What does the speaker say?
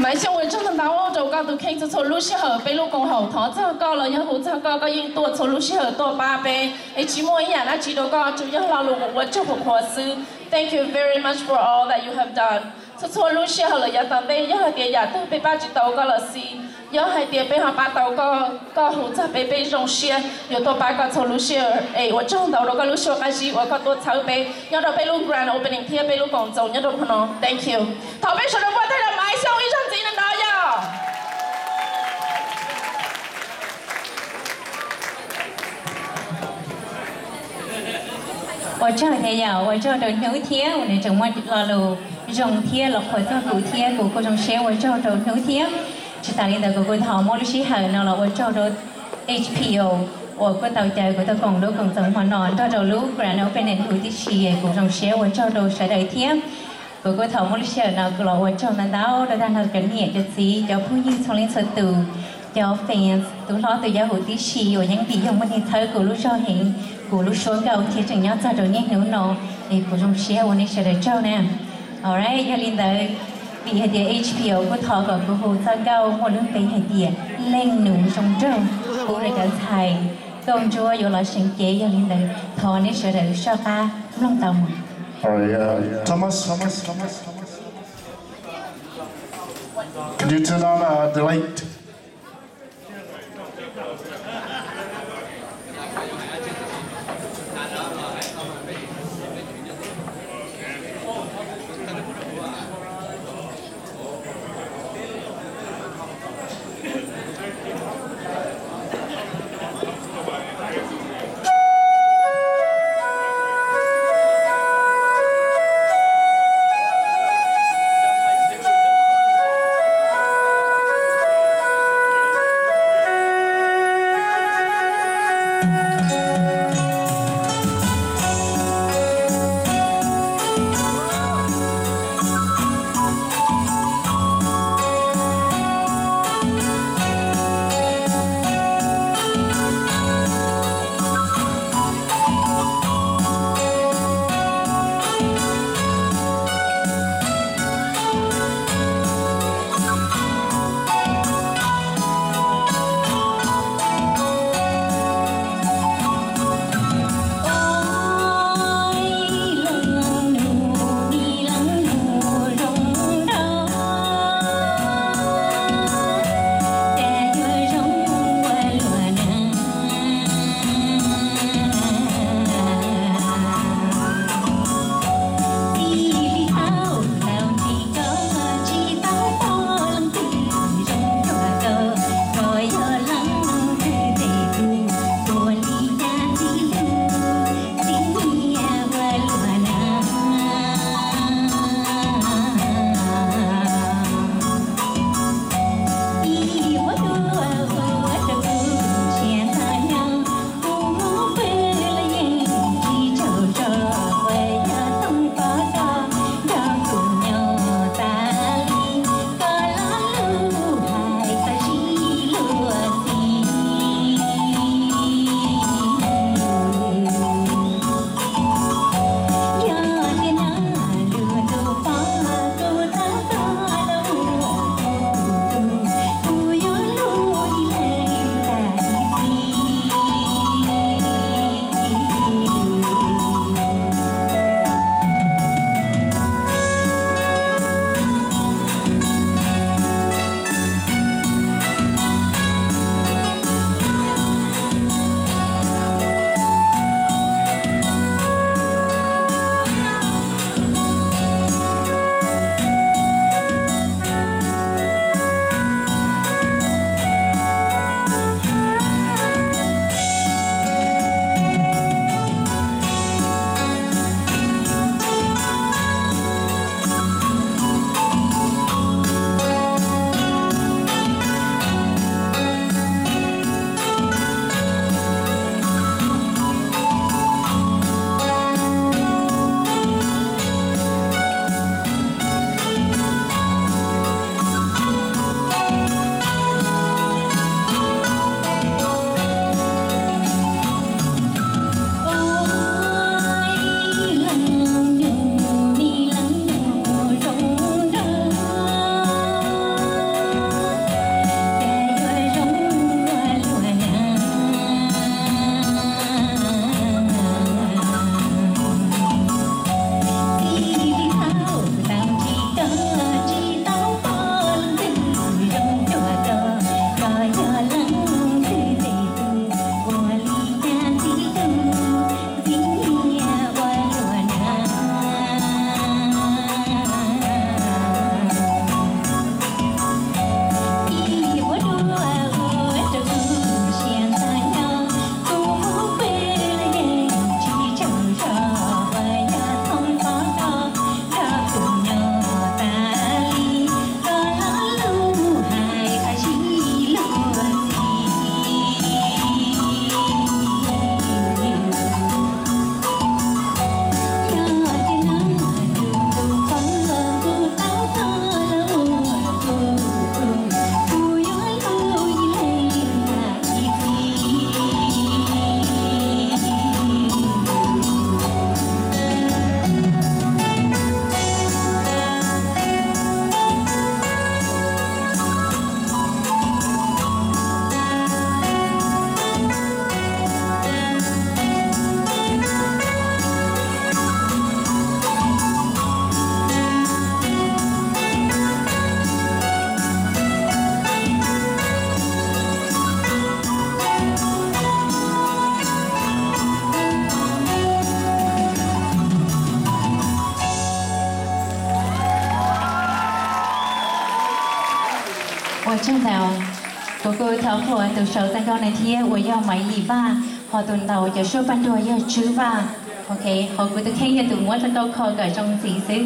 Maiv Xyooj, ua tsaug ntau ntau rau koj tus kheej txhua txhua lub sij hawm peb lub koom haum thov txog koj los yog hu txog koj, koj yeej tuaj txhua lub sij hawm tuaj pab peb, es tsis muaj ib yam dab tsi rau koj, tsuas yog lo lus ua tsaug qhuav qhuav xwb. Thank you very much for all that you have done. Txhua txhua lub sij hawm lawm yav tom ntej, yog hais tias yam twg peb pab tsis tau koj los xij, yog hais tias peb ho pab tau koj, koj hu txog peb, peb zoo siab yuav tuaj pab koj txhua lub sij hawm. Es ua tsaug ntau rau koj lub suab qab zib uas koj tuaj txhawb peb nyob rau peb lub grand opening thiab peb lub koom txoos nyob rau qhov no. Thank you. Thov peb sawv daws npuaj teg rau Maiv Xyooj ib zaug ntxiv ntau ntau yom. Ua tsaug thiab yom, ua tsaug rau Hnub thiab uas nws tseem muaj lo lus zoo thiab los qhuas txog kuv thiab kuv kuj zoo siab ua tsaug rau Hnub thiab. Tsis tas li ntawd kuv kuj thov muab lub sij hawm no los ua tsaug rau H P O uas kuj tau caw kuv tuaj koom lub koom txoos hmo no nrog rau lub grand opening huv tib si, kuv zoo siab ua tsaug rau sawv daws thiab. Kuv kuj thov muab lub sij hawm no kuv los ua tsaug ntau ntau rau tag nrho cov niam cov txiv, cov phooj ywg txhua leej txhua tus, cov fans, tus hlob tus yau huv tib si uas yeej ntim yoog muaj neeg txhawb kuv lub zog heev, kuv lub suab nkauj thiab tseem nyob txog rau niaj hnub no, es kuv zoo siab ua nej sawv daws tsaug na. Alright, yog li ntawd, vim hais tias H P O kuj thov kom kuv hu txoj nkauj muaj lub npe hais tias Leej Nus Zoo Nraug pub rau cov ntxhais nkauj ntsuab yuav los seev cev, yog li ntawd thov nej sawv daws soj qab mloog tau mus. Thomas, could you turn on uh, the light? Ua tsaug ntau. Kuv kuj thov qhuas tus sau txij nkauj no thiab uas yog Maiv Yim Vaj, ho tus ntaus cov suab paj nruag yog Tswb Vaj. Ok, ho kuv tus kheej yog tus muab txij nkauj kho kom zoo ntxiv xwb.